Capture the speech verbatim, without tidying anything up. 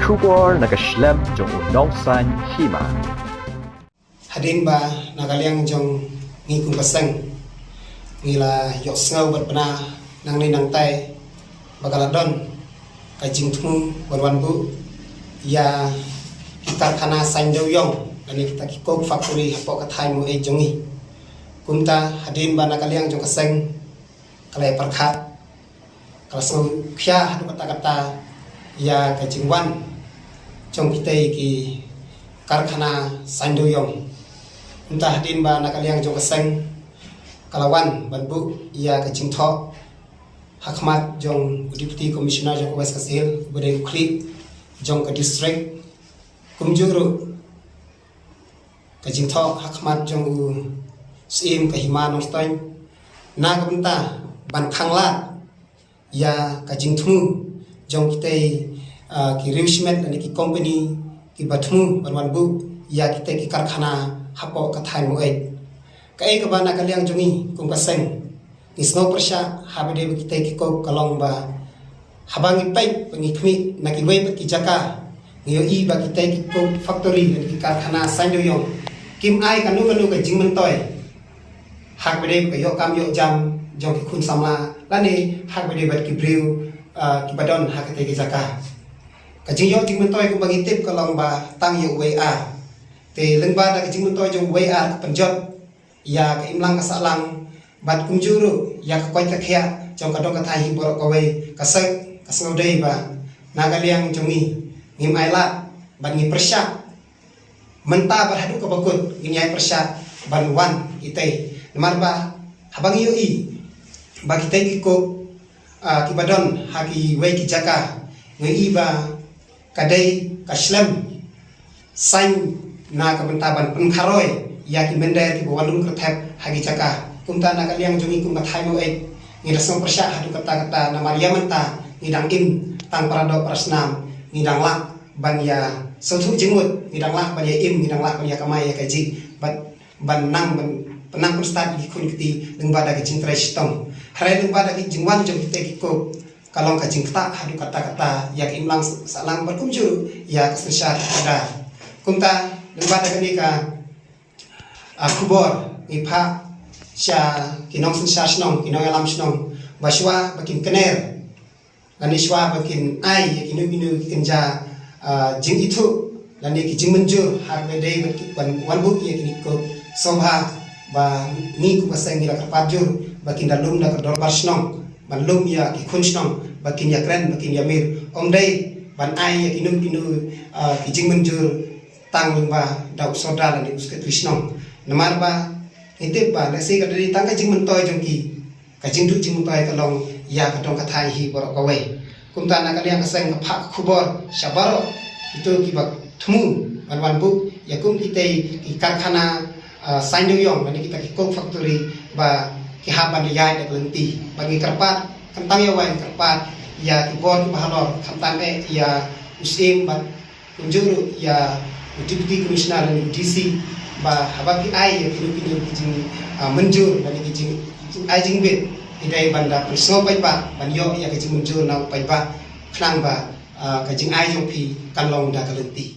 Khubor na ka shlem jong u nongsan hima. Hadien ba na ka liang jong ngi kum ka seng ngi la ïohsngew bad bna nangne nangtai ba ka la don ka jingthmu ban wan buh ïa ki karkhana saiñ dewïong lane kita ki coke factory hapoh ka thaiñ Maweit jong ngi. Kumta hadien ba na ka liang jong ka seng ka la ïa pyrkhat, ka la sngewkhia haduh katta katta ïa ka jingwan jong kitei ki karkhana saiñ dewïong. Kumta hadien ba na ka liang jong ka seng ka la wan ban buh ïa ka jingthoh ha khmat jong u Deputy Commissioner jong ka West Khasi Hills, uba dei u khlieh jong ka district, kumjuh ruh ka jingthoh ha khmat jong u Syiem ka Hima Nongstoiñ na ka bynta ban khanglad ïa ka jingthmu jong kitei, ah, ki riew shimet lane ki company kiba thmu ban wan buh ïa kitei ki karkhana hapoh ka thaiñ Maweit. Kaei kaba na ka liang jong ngi kum ka seng ngi sngew pyrshah ha ba dei ba kitei ki coke ka long ba haba ngi peit ba ngi khmih na kiwei pat ki jaka ngi ïohi ba kitei ki coke factory lane ki karkhana saiñ dewïong kim ai kano kano ka jingmyntoi ha kaba dei ka ïoh kam ïoh jam jong ki khun samla lane ha kaba dei bad ki briew, ah, kiba don ha kitei ki jaka. Ka jingïoh jingmyntoi kumba ngi tip ka long ba tang ïa uwei ar. Te lyngba da ka jingmyntoi jong uwei ar ka pynjot ïa ka imlang ka sahlang bad kumjuh ruh ïa ka koit ka khiah jong ka dong ka thaiñ hi baroh kawei, ka seng ka sngewdei ba na ka liang jong ngi ngim ai lad bad ngi pyrshah mynta bad haduh kaba kut ngin ïai pyrshah ban wan kitei. Namar ba haba ngi ïohi ba kitei ki coke, ah, kiba don ha kiwei ki jaka ngi ïohi ba ka dei ka shlem saiñ na ka bynta ban pynkharoi ïa ki mynder kiba wan lum kyrthep ha ki jaka. Kumta na ka liang jong ngi kum ka thaiñ Maweit ngi da sngew pyrshah haduh katta katta namar ïa mynta ngi dang im tang para doh para snam, ngi dang lah ban ïa sngewthuh jingmut, ngi dang lah ban ïa im, ngi dang lah ban ïa kamai ïa kajih bad ban nang ban pynang pynstad ïa ki khun kti lyngba da ki jingtrei shitom. Hynrei lyngba da ki jingwan jong kitei ki coke ka long ka jingktah haduh katta katta ïa ka imlang sahlang bad kumjuh ïa ka synshar ki kordor. Kumta lyngba da kane ka, ah, khubor ngi phah sha ki nongsynshar shnong, ki nongïalam shnong ba shuwa ba kin kner lane shuwa ba kin ai ïa kino kino ki kynja, ah, jingithuh lane ki jingmynjur ha kaba dei ban, ban wan buh ïa kine ki coke, sngewbha ba ngi kum ka seng ngi la kyrpad jur ba kin da lum da ka dorbar shnong ban lum ïa ki khun shnong ba kin ïakren ba kin ïamir. Ym dei ban ai ïa kino kino, ah, ki jingmynjur tang lyngba da u sordar lane u sekretari shnong. Namar ba ngi tip ba lehse ka dei tang ka jingmyntoi jong ki, ka jingduh jingmyntoi ka long ïa ka dong ka thaiñ hi baroh kawei. Kumta na ka liang ka seng ka phah ka khubor sha baroh kito kiba thmu ban wan buh ïa kum kitei ki karkhana, ah, saiñ dewïong lane kita ki coke factory ba ki hap ban ïaid da ka lynti. Ba ngi kyrpad, khamtam ïa wei ngi kyrpad ïa ki bor kiba halor, khamtam eh ïa u Syiem bad kumjuh ruh ïa u Deputy Commissioner lane u D C ba haba phi ai ïa kino kino ki jing, ah, mynjur lane ki jing, jing ai jingbit, phi dei ban da pynsngew paidbah ban ïoh ïa ka jingmynjur na u paidbah khnang ba, ah, ka jingai jong phi kan long da ka lynti.